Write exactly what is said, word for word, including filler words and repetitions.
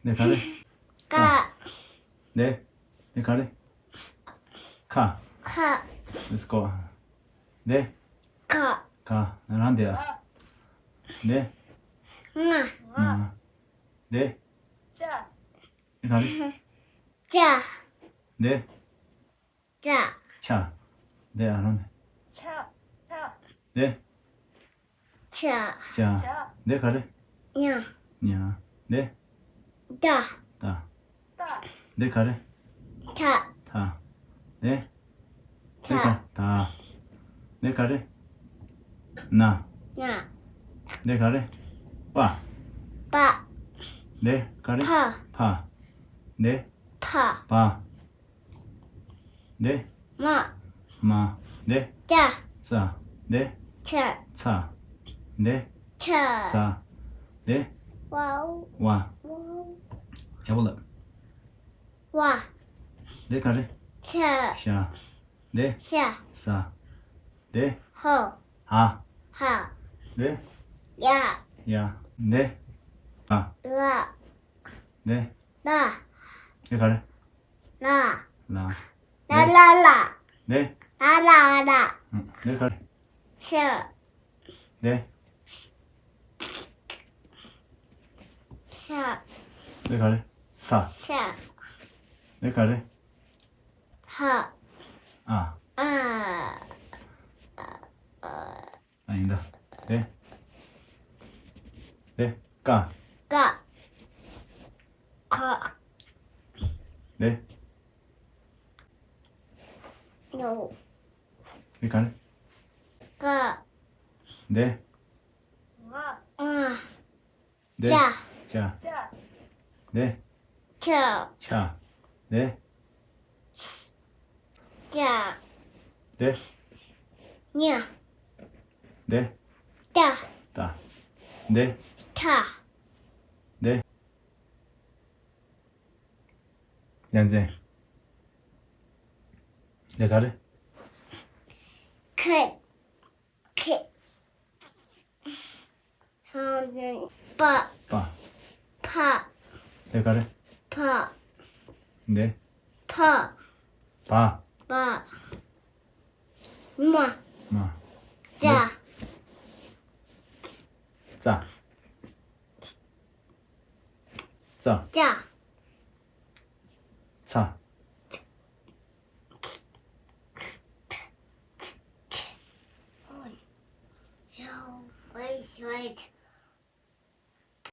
འདི་ག་རེ། ཀ། འདི། འདི་ག་རེ། ཁ། ཁ། Let's go. འདི། ཁ། ཁ། རང་འདི་ཨ། འདི། ང་། ང་། འདི། ཅ། འདི་ག་རེ། ཅ། འདི། ཅ། ཆ། འདི་ཨ་རང་འདི། ཆ། ཆ། འདི། ཆ། ཆ། འདི་ག་རེ། ཉ། ཉ། འདི། ད། ད། ད། འདི་ག་རེ། ཐ། ཐ། འདི། ཐ། འདི་ག་ད། འདི་ག་རེ། ན། ན། འདི་ག་རེ། པ། པ། འདི་ག་རེ། ཕ། ཕ། འདི། ཕ། བ། འདི། མ། མ། འདི། ཙ། ཙ། འདི། ཚ། ཚ། འདི། ཚ། ཚ། འདི། ཝ། ཝ། ཡག་པོ་ལབ། ཝ། འདི་ག་རེ། ཤ། ཤ། འདི། ཤ། ཤ། འདི། ཧ། ཧ། ཧ། འདི། ཡ། ཡ། འདི། ར། ར། འདི། ལ། འདི་ག་རེ། ལ། ལ། ལ། ལ། ལ། འདི། ལ། ལ། ལ། འདི་ག་རེ། ཤ། འདི། ཤ། འདི་ག་རེ། ས། ཤ། འདི་ག་རེ། ཧ། ཨ། ཨ། ཨ། ཨ། ཨ་ཡིན་ད། དེ། དེ། ཀ། ཀ། ཁ། དེ། ཡོ། དེ་ག་རེ། ཀ། དེ། ང་། ཨ། དེ། ཅ། ཅ། དེ། ཆ། ཆ། དེ། ཅ། དེ། ཉ། དེ། ཏ། ཏ། དེ། ཐ། དེ། ཡ་མཚན། དེ་ག་རེ། ཁ། ཁ། པ། པ། ཕ། དེ་ག་རེ། ཕ། འདི། ཕ། བ། བ། མ། མ། ཙ། འདི། ཙ། ཙ། ཙ། ཚ།